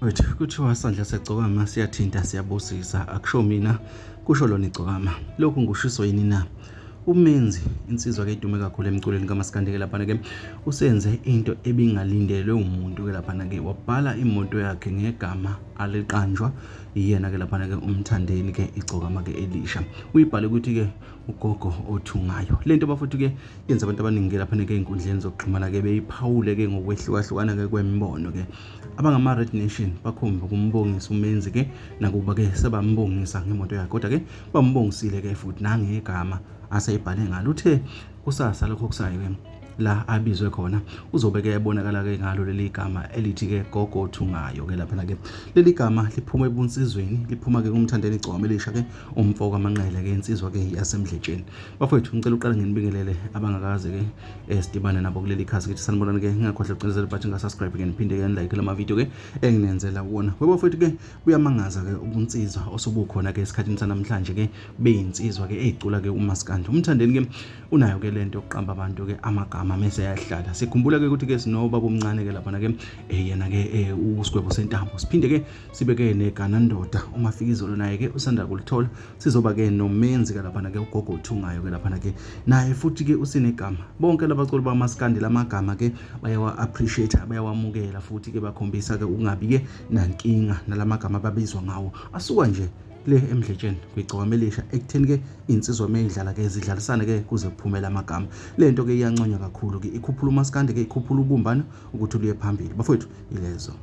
Wethu kuthiwa sandla segcokama siyathinta siyabusisa akusho mina kusho lona igcokama lokhu ngushiso yini na umenzi insizwa ke idume kakhulu emculweni kamaskandi ke laphana ke usenze into ebingalindelwe umuntu ke laphana ke wabhala imoto yakhe ngegama aliqanjwa iyena ke laphana ke umthandeni ke igcokama ke elisha uyibhale ukuthi ke ugogo othungayo lento bafuthi ke yenza abantu abaningi ke laphana ke ey'nkundleni zokuxhumana ke beyiphawule ke ngokwehlukahlukana ke kwemibono ke abangama-red nation bakhombe ukumbongisa umenzi ke nakuba ke sebambongisa ngemoto yakhe kodwa ke bambongisile ke futhi nangegama aseyibhale ngalo uthe kusasa lokho kusayo ke la abizwe khona uzobe ke ebonakala ke ngalo leli gama elithi ke gogo thungayo ke lapha ke leli gama liphuma ebunsizweni liphuma ke kumthandeni igcwama elisha ke umfo kaManqele ke insizwa ke yasemdletsheni bafowethu ngicela uqale nginibingelele abangakaze ke eh, sidibane nabo kuleli khasi ngithi sanibonani ke ngingakhohlwa ukucinezela ibutton ka-subscribe ke niphinde ke nilike lama video ke enginenzela wona webafowethu ke buyamangaza ke ubunsizwa osubukhona ke esikhathini sanamhlanje ke beyinsizwa ke eyicula ke umaskandi umthandeni ke unayo ke lento yokuqamba abantu ke amagama mese yahlala sikhumbula ke ukuthi ke sinobaba omncane ke laphana ke eh, yena ke eh, usigwebo sentambo siphinde ke sibe ke neganandoda umafikizolo naye ke usanda kulithola sizoba ke nomenzi ke laphana ke ugogo uthungayo ke laphana ke naye futhi ke usinegama bonke labaculi bamaskandi lamagama ke bayawa appreciate bayawamukela futhi ke bakhombisa ke ukungabi ke nankinga nalamagama ababizwa ngawo asuka nje le emdletsheni kwigcokama elisha ekutheni ke insizwa meyidlala ke zidlalisane ke kuze kuphumele amagama lento ke iyanconywa kakhulu ke ikhuphula umaskandi ke ikhuphula ubumbano ukuthi luye phambili bafowethu ilezo.